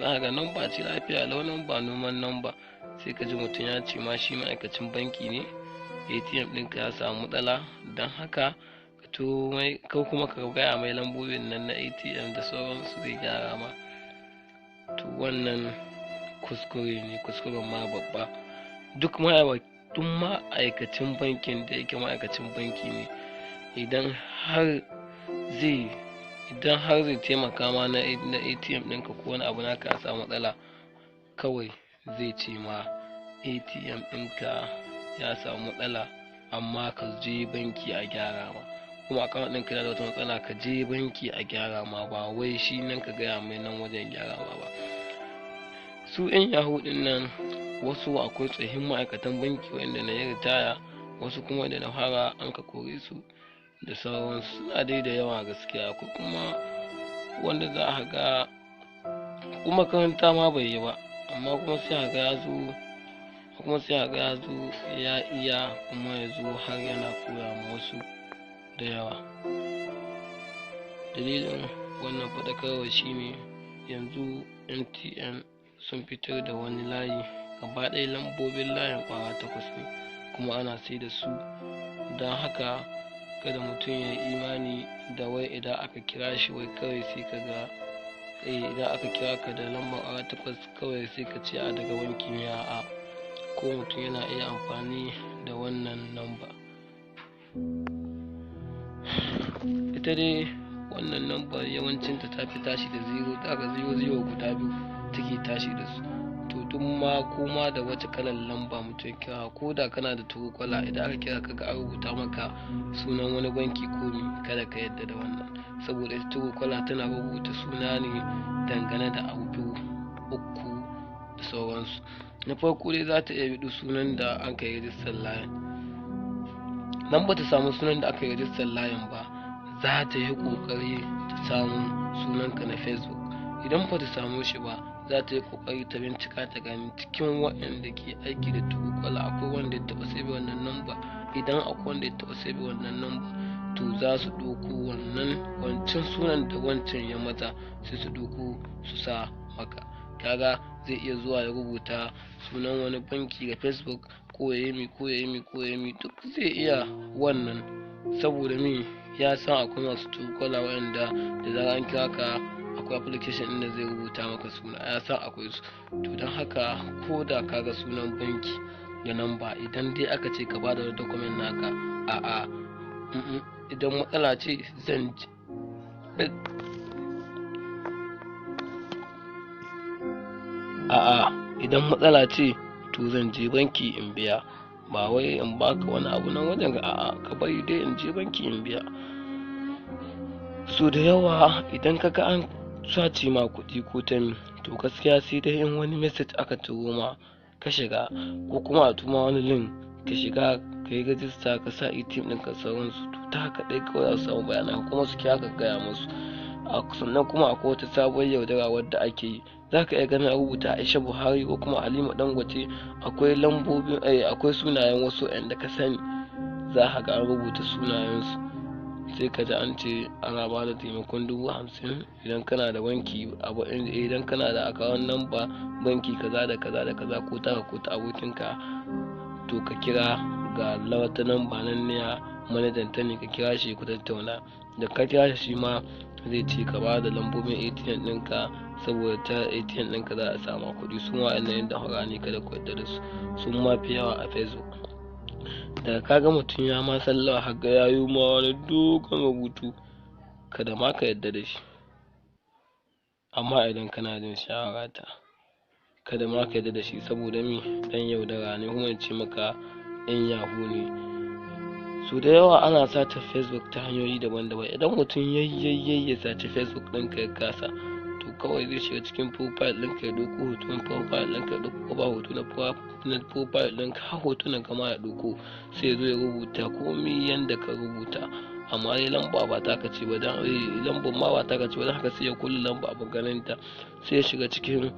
Za ka ga namba ce lafiya lau, namba noman namba, sai ka ji mutum ya ce ma shi ma'aikacin banki ne, ATM ɗinka ya samu matsala, don haka ka turo mai ko kuma ka gaya mai lambobin nan na ATM da sauransu zai gyara ma. To wannan kuskure ne, kuskuren ma babba. Duk ma'aikacin bankin da yake ma'aikacin banki ne, idan har zai taimaka ma na ATM ɗinka ko wani abu naka ya samu matsala, kawai zai ce ma ATM ɗinka ya samu matsala amma ka je banki a gyara ma, kuma account ɗinka yana da wata matsala ka je banki a gyara ma, ba wai shi nan ka gaya mai nan wajen gyara ma ba. Su 'yan yahoo ɗin nan wasu akwai tsohin ma'aikatan banki wanda na yi ritaya, wasu kuma da na fara an ka kore su da sauransu, suna dai da yawa gaskiya. Ko kuma wanda za a ga kuma makaranta ma bai yi ba, amma kuma sai a ga ya zo ya iya, kuma ya zo har yana koya ma wasu da yawa. Dalilin wannan faɗakarwa shine yanzu MTN sun fitar da wani layi, gaba ɗaya lambobin layin ƙwara 8 ne, kuma ana sai da su. Don haka kada mutum ya yi imani da wai idan aka kira shi wai kawai sai ka ga idan aka kira ka da lambar ƙwara 8 kawai sai ka ce a daga banki ne. A'a, ko mutum yana iya amfani da wannan lamba. Ita dai wannan lambar yawancinta ta fi tashi da 0, daga 0 0 guda biyu take tashi da su. To duk ma koma da wace kalan lamba mutum ya kira, ko da kana da Truecaller, idan aka kira ka ga an rubuta maka sunan wani banki ko mi, kada ka yadda da wannan, saboda ita Truecaller tana rubuta suna ne dangane da abu 2, 3 da sauransu. Na farko dai za ta iya biɗo sunan da aka yi rijistar layin. Nan ba ta samu sunan da aka yi rijistar layin ba, za ta yi ƙoƙari ta samu sunanka na Facebook. Idan ba ta samu shi ba, za ta yi ƙoƙari ta bincika ta gani cikin waɗanda ke aiki da Truecaller akwai wanda ya taɓa save wannan namba. Idan akwai wanda ya taɓa save wannan namba, to za su ɗauko wannan wancan sunan da wancan ya mata, sai su ɗauko su sa maka. Kaga zai iya zuwa ya rubuta sunan wani banki ga Facebook, ko ya yi mi ko ya yi mi ko ya yi mi, duk zai iya wannan, saboda mi ya san akwai masu Truecaller waɗanda da zarar an kira ka akwai application ɗin da zai rubuta maka suna, ya san akwai su. To don haka ko da ka ga sunan banki da namba, idan dai aka ce ka bada document naka, a'a, idan matsala ce zan a'a idan matsala ce to zan je banki in biya, ba wai in baka wani abu nan wajen ga, a'a ka bari dai in je banki in biya. So da yawa idan ka ga an sace ma kuɗi ko ta mi, to gaskiya sai dai in wani message aka turo ma ka shiga, ko kuma a tuma wani link ka shiga ka yi rajista ka sa ATM ɗinka sauransu. To ta haka ɗai kawai za su samu bayanan kuma su kira ka gaya musu. Sannan kuma akwai wata sabuwar yaudara wadda ake yi. Za ka iya ganin a rubuta Aisha Buhari ko kuma Halima Dangote, akwai lambobin, akwai sunayen wasu waɗanda ka sani, za ka ga an rubuta sunayensu. Sai ka ji an ce ana ba da taimakon 50,000 idan kana da banki, idan kana da akawun namba banki kaza da kaza da kaza, ko taka ko ta abokinka, to ka kira ga wata namba nan ne manajan ta ne, ka kira shi ku tattauna. Da ka kira shi ma zai ce ka ba da lambobin ATM ɗinka, saboda ta ATM ɗinka za a samu kuɗi. Su ma waɗannan yan damfara ne, kada ku yarda da su, sun ma fi yawa a Facebook. Daga ka ga mutum ya ma sallama har ga ya yi ma wani dogon rubutu, kada ma ka yarda da shi. Amma idan kana jin shawarata, kada ma ka yarda da shi, saboda mi ɗan yaudara ne, kuma in ce maka ɗan yahoo ne. So da yawa ana sata Facebook ta hanyoyi daban-daban. Idan mutum ya saci Facebook ɗinka ya kasa, to kawai zai shiga cikin profile ɗinka ya ɗauko hoton profile ɗinka, ya ɗauko ba hoto na profile ɗinka, har hotunan ka ma ya ɗauko, sai ya zo ya rubuta komai yanda ka rubuta. Amma dai lamba ba taka ce ba, dan lambar ma ba taka ce ba, don haka sai ya kulle lamba abu ganin ta, sai ya shiga cikin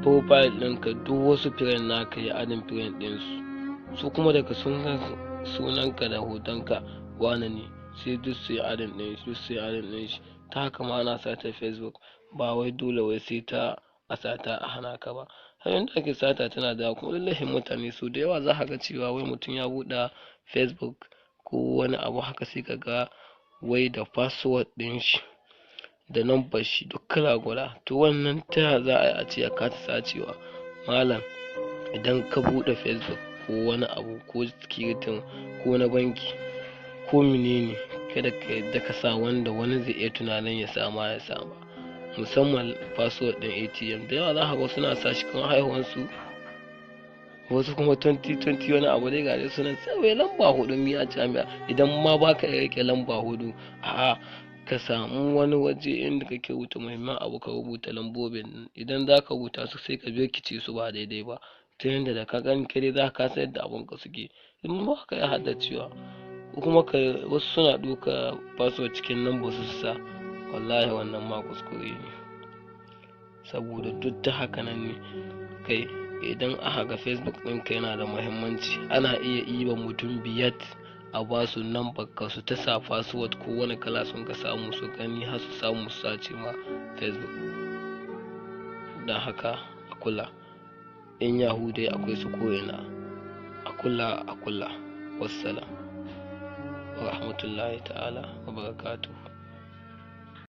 profile ɗinka, duk wasu friend naka ya adding friend ɗinsu. Su kuma daga sun ga sunanka da hotonka wane ne, sai duk su yi adding ɗin shi, duk su yi adding ɗin shi. Ta haka ma ana sata Facebook, ba wai dole wai sai ta a sata a hana ka ba. Hanyoyin da ake sata tana da kuma lallai mutane su da yawa za ka ga cewa wai mutum ya buɗe Facebook ko wani abu haka, sai ka ga wai da password ɗin shi da number shi duk kala guda. To wannan ta ya za a yi a ce a kasa sacewa? Malam, idan ka buɗe Facebook ko wani abu ko security ko na banki ko menene, kada ka yadda ka sa wanda wani zai iya tunanin ya sama ya sama, musamman password ɗin ATM. Da yawa za ka ga suna sa shi kan haihuwansu, wasu kuma 2020 wani abu dai, ga dai sunan sai wai lamba hudu miya jami'a. Idan ma baka iya rike lamba hudu, a'a, ka samu wani waje inda kake rubuta muhimman abu ka rubuta lambobin. Idan za ka rubuta su, sai ka birkice su ba daidai ba, ta yanda da ka gani kai dai za ka san yadda abun ka suke. In ba ka iya haddacewa, ko kuma ka wasu suna ɗauka password cikin number su sa, wallahi wannan ma kuskure ne, saboda duk da haka nan ne kai idan aka ga Facebook ɗinka yana da muhimmanci, ana iya ɗiban mutum biyar a ba su number ka su ta sa password ko wani kala sun ka samu su gani har su samu su sace ma Facebook. Don haka a kula, in yahoo dai akwai su ko'ina. A kula, a kula. Wassalam wa rahmatullahi ta'ala wa barakatuhu.